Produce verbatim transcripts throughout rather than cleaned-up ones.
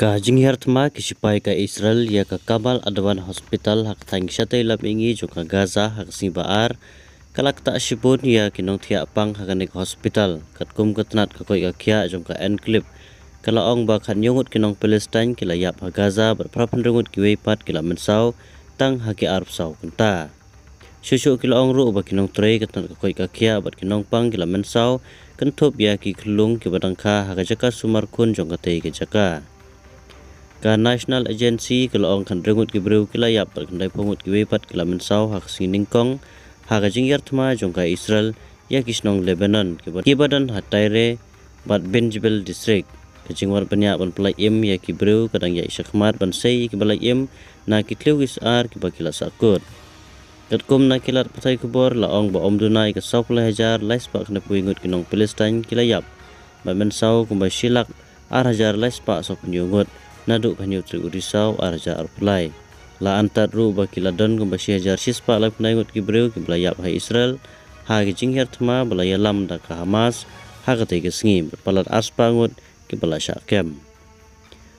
Ka jinghiar thma ki shipai ka Israel ïa ka Kamal Adwan Hospital ha ka thaiñ shatei lam mihngi jong ka Gaza ha ka sngi ba ar, ka la ktah shibun ïa ki nongthiah pang ha kane ka hospital, katkum ka tnat ka koit ka khiah jong ka Enclave. Ka la ong ba khathynñiew ngut ki nong Palestine ki la ïap ha Gaza bad phra phew hynriew ngut kiwei pat ki la mynsaw tang ha ki arphew saw kynta. Shuh shuh ki la ong ruh ba ki nongtrei ka tnat ka koit ka khiah bad ki nongpang ki la mynsaw kynthup ïa ki khyllung kiba dang kha ha ka jaka sumar khun jong katei ka jaka. Ka National Agency ka la ong khathynriew ngut ki briew ki la ïap bad khyndaiphew ngut kiwei pat ki la mynsaw ha ka sngi nyngkong ha ka jinghiar thma jong ka Israel ïa ki shnong Lebanon kiba, kiba don ha Tyre bad Beit Jbeil District. Ka jingwad bniah ban pyllait im ïa ki briew ka dang ïaid shakhmat ban sei ïa kiba lait im na ki thliew ki sar kiba ki la sahkut. Katkum na ki lad pathai khubor la ong ba ym duna ïa ka sawphew lai hajar lai spah khyndai phew ngut ki nong Palestine ki la ïap bad mynsaw kumba shi lak ar hajar lai spah sawphew hynñiew ngut naduh ka hynñiew tarik u Risaw ar hajar arphew lai. La antad ruh ba ki la don kumba shi hajar shi spah laiphew khyndai ngut ki briew kiba la ïap ha Israel ha ki jinghiar thma ba la ïalam da ka Hamas ha katei ka sngi bad palat ar spah ngut kiba la shah kem.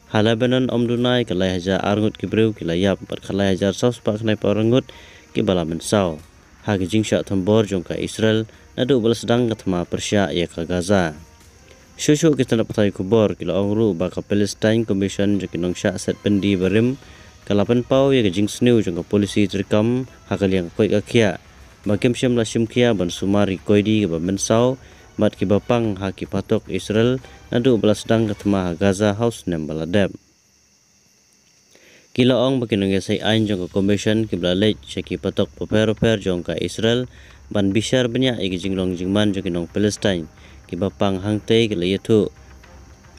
Ha Lebanon ym duna ïa ka lai hajar ar ngut ki briew ki la ïap bad ka lai hajar saw spah khyndai phew ar ngut kiba la mynsaw ha ka jingshah thombor jong ka Israel naduh ba la sdang ka thma pyrshah ïa ka Gaza. Shuh shuh ki tnat pathai khubor ki la ong ruh ba ka Palestine Commission jong ki nongshah set byndi barim ka la pynpaw ïa ka jingsniew jong ka polisi treikam ha ka liang ka koit ka khiah ba kim shym la shim khia ban sumar ïa ki koidi kiba mynsaw bad kiba pang ha ki phatok Israel naduh ba la sdang ka thma ha Gaza ha u snem ba la dep. Ki la ong ba ki nongïasaid aiñ jong ka Commission kiba la leit sha ki phatok bapher bapher jong ka Israel ban bishar bniah ïa ki jinglong jingman jong ki nong Palestine kiba pang hangtei ki la ïathuh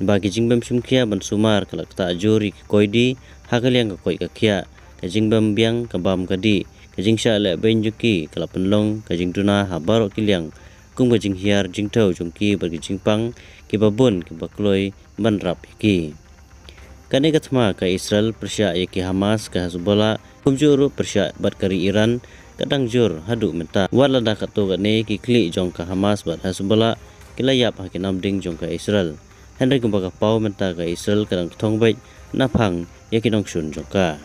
ba ki jingbym shim khia ban sumar ka la ktah jur ïa ki koidi ha ka liang ka koit ka khiah, ka jingbym biang ka bam ka dih, ka jingshah lehbeiñ jong ki ka la pynlong ka jingduna ha baroh ki liang kum ka jinghiar jingthew jong ki bad ka jingpang kiba bun kiba kloi ban rap ïa ki. Kane ka thma ka Israel pyrshah ïa ki Hamas, ka Hezbollah, kumjuh ruh pyrshah bad ka ri Iran ka dang jur haduh mynta. Wat lada katto katne ki khlieh jong ka Hamas bad Hezbollah ki la ïap ha ki nam ding jong ka Israel, hynrei kumba ka paw mynta ka Israel ka dang kthong beit naphang ïa ki nongshun jong ka.